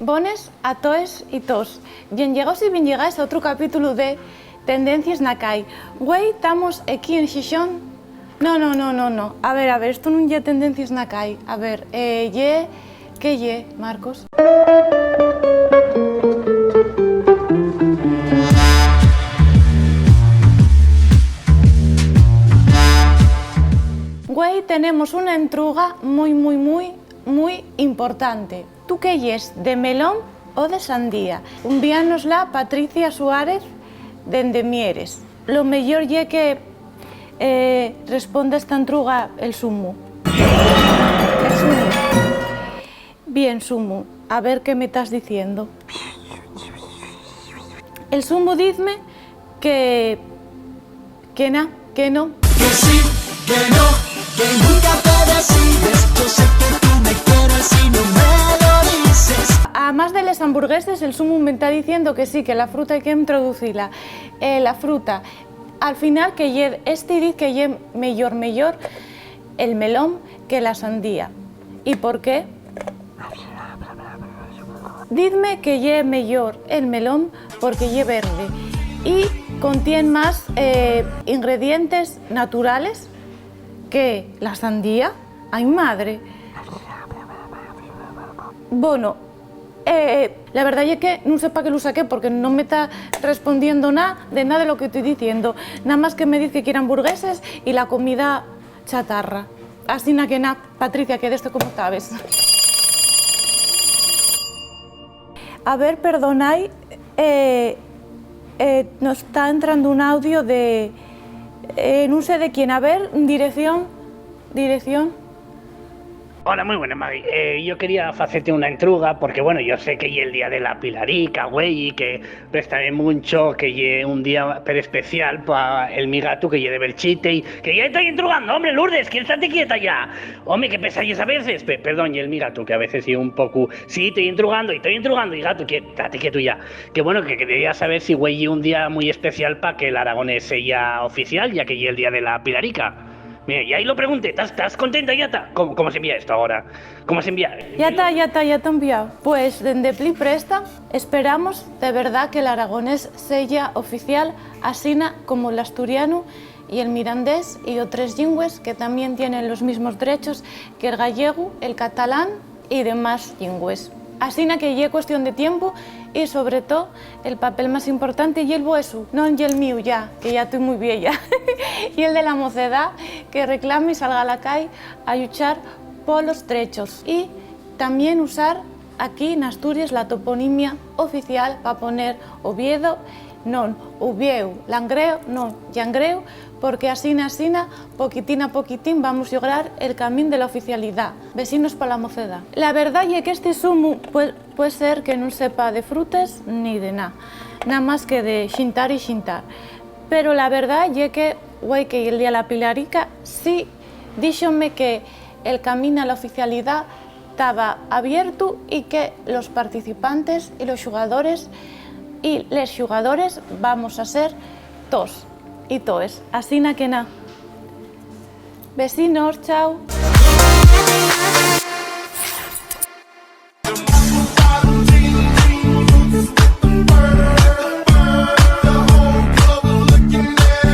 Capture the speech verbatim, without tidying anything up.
Bones a toes y toos. Bien llegaos y bien llegaes a otru capítulu de Tendencies na Cai. Güei tamos equí en Xixón. No, no, no, no, no. A ver, a ver, esto nun ye Tendencies na Cai. A ver, eh, ye... ¿Qué ye, Marcos? Güei tenemos una entruga mui, mui, mui, mui importante. ¿Tú qué yes, de melón o de sandía? Envíanosla Patricia Suárez dende Mieres. Lo meyor ye que, eh, responda esta entruga el Sumu. El Sumu. Bien, Sumu, a ver qué me tas diciendo. El Sumu dizme que, que na, que no. Que sí, que no, que nunca te decides. Yo sé que tú me quieres y no me lo dices. Amás de les hamburgueses, el Sumu me ta diciendo que sí, que la fruta hai que introducila. Eh, la fruta, al final, que ye, esti diz que ye meyor, meyor el melón que la sandía. ¿Y por qué? Dizme que ye meyor el melón porque ye verde y contien más, eh, ingredientes naturales que la sandía. ¡Ai, madre! Bono, eh, la verdá ye que nun sé pa qué lu saqué, porque non me ta respondiendo na de nada de lo que toi diciendo. Namás que me diz que quiere hamburgueses y la comida chatarra. Asina que na, Patricia, quedeste como tabes. A ver, perdonai, eh, eh, nos ta entrando un audio de, eh, nun sé de quién. A ver, dirección, dirección. Hola, mui buena, Magui. Eh, yo quería facete una entruga porque, bueno, yo sé que ye el día de la Pilarica, güei, y que préstame muncho, que ye un día per especial pa el mi gatu, que ye de Belchite, y que ya estoy entrugando, hombre, Lourdes, quiétate quieta ya. Home, qué pesa yes a veces. Pe-, perdón, ye el mi gatu, que a veces ye un poco, sí, estoy entrugando, y estoy entrugando, y gatu, que, tate quietu ya. Que bueno, que quería saber si güei ye un día mui especial pa que l'aragonés seya oficial, ya que ye el día de la Pilarica. Mira, y ahí lo pregunté, ¿estás, estás contenta, ya ta? ¿Cómo, cómo se envía esto ahora? ¿Cómo se envía? Ya ta, ya ta, ya ta enviao. Pues, dende pli presta, esperamos de verdá que l'aragonés seya oficial, asina como l'asturianu y el mirandés y otres llingües que tamién tienen los mismos drechos que el gallegu, el catalán y demás llingües. Asina que ye cuestión de tiempu y, sobre too, el papel más importante ye'l vuesu, non ye'l míu ya, que ya toi mui vieya, ye'l de la mocedá que reclame y salga a la cai a lluchar polos drechos. Y tamién usar aquí n'Asturies la toponimia oficial pa poner Oviedo, non Uvieu, Langreo, non Llangreu, porque asina, asina, poquitín a poquitín, vamos llograr el camín de la oficialidá. Besinos pa la mocedá. La verdá ye qu'esti Sumu pue-, pue ser que nun sepa de frutes ni de na, namás que de xintar y xintar. Pero la verdá ye que, güei, que el día la Pilarica, sí, díxome que el camín a la oficialidá taba abiertu y que los participantes y los xugadores y les xugadores vamos a ser toos y toes. Asina que na. Besinos, chao.